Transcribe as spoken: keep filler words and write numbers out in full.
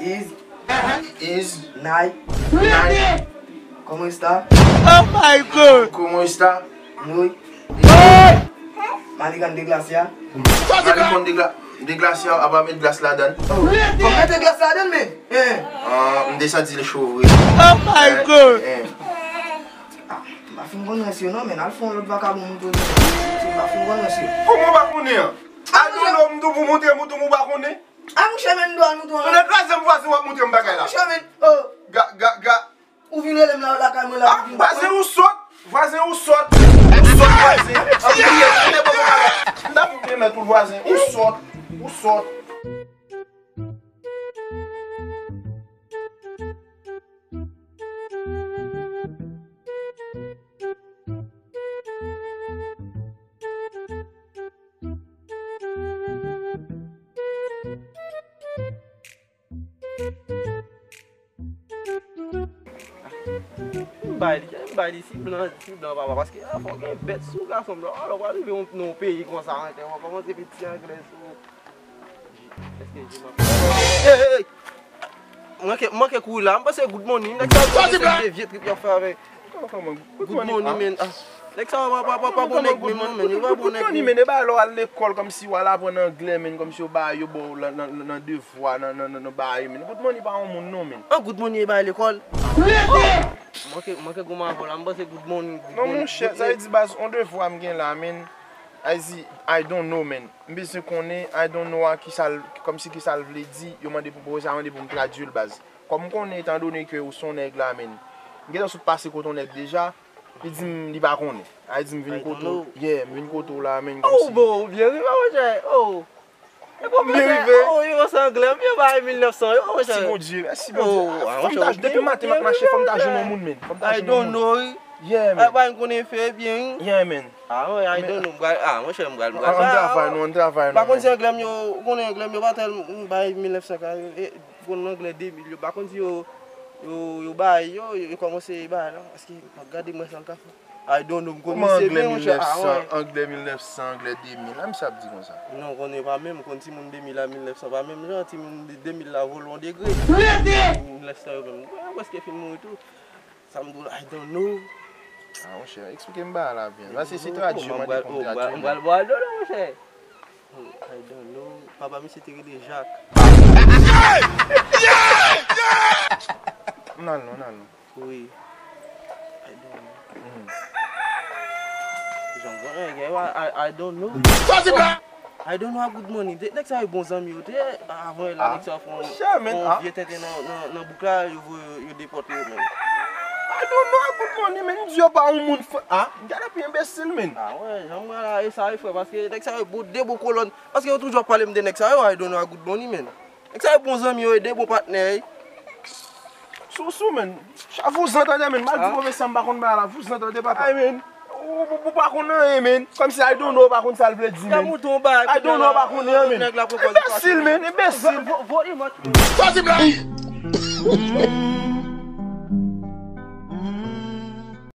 Is, is, nai, nai. ¿Cómo está? Oh my God! ¿Cómo está? Muy. Manikòn deglasya. Manikòn degla-, deglasya, aba met glas ladan. Oh, fòk mete glas ladan, men. Eh. Ah, m te santi l cho vre. Oh my God! Eh. Ah, m pa fin konn rès yo non, men al fè yon lòt vakabon montre w. M pa fin konn rès yo. Kòman w pa konnen an? I don't know, m tou pou montre m, ou tou m ou pa konnen. A mouche, men, m dwe al montre w. Ou nan twazyèm vwazen w ap montre m bagay la. A mouche, men, oh. Ga, ga, ga. Ou vin rele m la, lakay mwen la, ah, ou vin bat mwen. Vwazen ou sòt, vwazen ou sòt. Ou sòt vwazen. Ann priye, tande bon bagay. M t ap remèt ou vwazen. Ou sòt, ou sòt. M bay li, m bay li, si blan, si blan papa, paske a fò gen bèt sou gason m la. Alò, w rive nan yon peyi konsa, an, w kòmanse met ti anglè sou. Èske je m'appelle? Hey, hey, hey! Manke, manke kouri la. M panse good morning. Nèg sa yo se de vye trip y ap fè avèk. Kòman, kòman? Good morning, man. Ah. Nèg sa yo pa, pa, pa, pa bon nèg menm non, man. Yo pa bon nèg menm. Good morning, man. E ba lè w al lekòl, kòmsi w al aprann anglè, man, kòmsi yo ba, yo ba w nan, nan, nan devwa, nan, nan, nan, nan bagay, man. Good morning pa yon moun non, man. An, good morning e bay lekòl. Manke, manke goumen avè w la. M panse good morning, good morning. Non, monchè, sa vle di baz, on devwa m gen la, man. I see, I don't know, man. M bezwen konnen, I don't know a kisa l, kòmsi kisa l vle di, yo mande pou, pou sa mande pou m tradui l baz. Kòm m konnen, etandone ke ou se yon nèg la, man. M gentan sot pase kote yon nèg deja, li di m li pa konnen. A, li di m vin kote w. Yeah, m vin kote w la, man, kòmsi. Oh, bon, ou byen rive, monchè. Oh. E bon, m byen rive. Oh, yo se anglè, m byen bay mil nèf san yo, monchè. Mèsi Bondye, mèsi Bondye. Oh, ah, monchè, depi maten m ap mache, fò m ta jwenn yon moun, man. Fò m ta jwenn yon moun. I don't know, wi. Yeah, man. Apa m konnen fè byen, wi. Yeah, man. Ah, wi, I don't know. M pral, ah, monchè, m pral, m pral. An travay nou, an travay nou. Pa konn si anglè m yo, ou konnen anglè m yo pa tèl, m bay mil nèf san ka, e, konn anglè de mil yo, pa konn si yo, yo, yo bay, yo, yo, yo kòmanse bay la, paske m ap gade mwen sa l ka fè. I don't know, m konnen se byen, monchè. Kòman anglè mil nèf san, anglè mil nèf san, anglè de mil, a, misye ap di konsa? Non, konnen pa menm, konn timoun de mil a mil nèf san pa menm jan, timoun de, de mil la vole yon degre. Mil nèf san yo menm, yo prèske fin mouri tou. Sa m di w la, I don't know. Ah, monchè, eksplike m bagay la byen. Paske se tradui, mande pou m tradui. M pral bò a do la, monchè. I don't know. Papa misye te rele Jak. N al non, n al non. Wi. I don't know. Mhm. Jan bon, eh, gen, I, I don't know. I don't know a good money. Nèg sa yo bon zanmi yo te avan la, nèg sa yo fè yon vye tenten nan bouk la, yo voye yo depòte yo menm. I don't know a good money, men. M di yo pa yon moun. Ah, gade pi enbesil, men. Ah wè, jan m wè la, e sa e frè, paske nèg sa yo bon, de bon kolòn. Paske yo toujou ap pale m de nèg sa yo, I don't know a good money, men. Nèg sa yo bon zanmi yo, e de bon patnè. Sou sou, men. Vouzan tande, men. Mal di pwofesè, m pa konn bagay la. Vouzan tande, papa. Ay, men. Ou pa konn anyen, men. Kòmsi I don't know, ou pa konn sa l vle di, men. I don't know, ou pa konn anyen, men. Enbesil, men. Enbesil. Sòti blan.